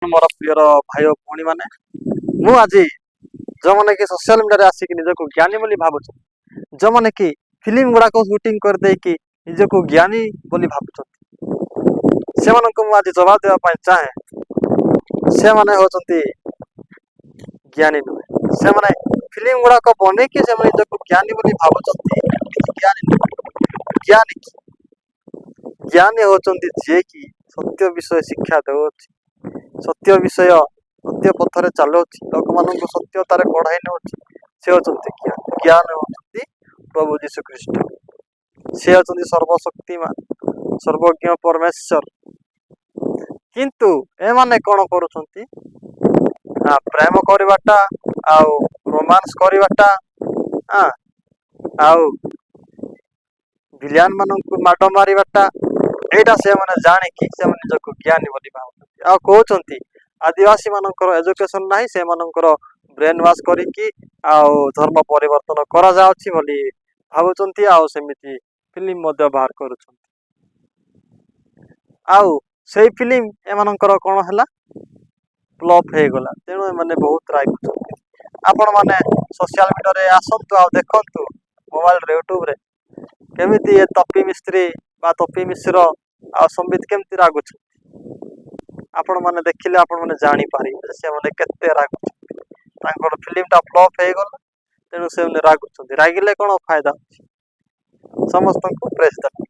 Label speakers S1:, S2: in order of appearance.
S1: ମୋର ପ୍ରିୟର ଭାଇ ଓ ଭଉଣୀମାନେ, ମୁଁ ଆଜି ଯେଉଁମାନେ କି ସୋସିଆଲ ମିଡ଼ିଆରେ ଆସିକି ନିଜକୁ ଜ୍ଞାନୀ ବୋଲି ଭାବୁଛନ୍ତି, ଯେଉଁମାନେ କି ଫିଲ୍ମ ଗୁଡ଼ାକ ସୁଟିଂ କରିଦେଇକି ନିଜକୁ ଜ୍ଞାନୀ ବୋଲି ଭାବୁଛନ୍ତି, ସେମାନଙ୍କୁ ମୁଁ ଆଜି ଜବାବ ଦେବା ପାଇଁ ଚାହେଁ। ସେମାନେ ହେଉଛନ୍ତି ଜ୍ଞାନୀ ନୁହେଁ। ସେମାନେ ଫିଲ୍ମ ଗୁଡ଼ାକ ବନେଇକି ସେମାନେ ନିଜକୁ ଜ୍ଞାନୀ ବୋଲି ଭାବୁଛନ୍ତି, କିନ୍ତୁ ଜ୍ଞାନୀ ନୁହେଁ। ଜ୍ଞାନୀ କି? ଜ୍ଞାନୀ ହେଉଛନ୍ତି ଯିଏକି ସତ୍ୟ ବିଷୟ ଶିକ୍ଷା ଦେଉଅଛି, ସତ୍ୟ ବିଷୟ, ସତ୍ୟ ପଥରେ ଚାଲୁଅଛି, ଲୋକମାନଙ୍କୁ ସତ୍ୟତାରେ କଢ଼ାଇ ନେଉଛି, ସେ ହେଉଛନ୍ତି ଜ୍ଞାନ। ଜ୍ଞାନ ହେଉଛନ୍ତି ପ୍ରଭୁ ଯୀଶୁ ଖ୍ରୀଷ୍ଟ। ସେ ହେଉଛନ୍ତି ସର୍ବଶକ୍ତିମାନ, ସର୍ବଜ୍ଞ ପରମେଶ୍ୱର। କିନ୍ତୁ ଏମାନେ କ'ଣ କରୁଛନ୍ତି ନା, ପ୍ରେମ କରିବାଟା ଆଉ ରୋମାନ୍ସ କରିବାଟା ଆଉ ଭିଲିଆନ ମାନଙ୍କୁ ମାଡ଼ ମାରିବାଟା, ଏଇଟା ସେମାନେ ଜାଣିକି ସେମାନେ ନିଜକୁ ଜ୍ଞାନୀ ବୋଲି ଭାବୁଛନ୍ତି। ଆଉ କହୁଛନ୍ତି ଆଦିବାସୀ ମାନଙ୍କର ଏଜୁକେସନ ନାହିଁ, ସେମାନଙ୍କର ବ୍ରେନ୍ ୱାଶ କରିକି ଆଉ ଧର୍ମ ପରିବର୍ତ୍ତନ କରାଯାଉଛି ବୋଲି ଭାବୁଛନ୍ତି। ଆଉ ସେମିତି ଫିଲ୍ମ ମଧ୍ୟ ବାହାର କରୁଛନ୍ତି। ଆଉ ସେଇ ଫିଲ୍ମ ଏମାନଙ୍କର କ'ଣ ହେଲା? ଫ୍ଲପ୍ ହେଇଗଲା। ତେଣୁ ଏମାନେ ବହୁତ ରାଗୁଛନ୍ତି। ଆପଣମାନେ ସୋସିଆଲ ମିଡ଼ିଆରେ ଆସନ୍ତୁ ଆଉ ଦେଖନ୍ତୁ, ମୋବାଇଲରେ, ୟୁଟ୍ୟୁବରେ କେମିତି ଏ ତପି ମିସ୍ତ୍ରୀ ବା ତପି ମିଶ୍ର ଆଉ ସମ୍ବିତ କେମିତି ରାଗୁଛନ୍ତି। ଆପଣମାନେ ଦେଖିଲେ ଆପଣମାନେ ଜାଣିପାରିବେ ଯେ ସେମାନେ କେତେ ରାଗୁଛନ୍ତି। ତାଙ୍କର ଫିଲ୍ମଟା ଫ୍ଲପ୍ ହେଇଗଲା, ତେଣୁ ସେମାନେ ରାଗୁଛନ୍ତି। ରାଗିଲେ କ'ଣ ଫାଇଦା ଅଛି? ସମସ୍ତଙ୍କୁ ପ୍ରେସ୍ ଦେଲେ।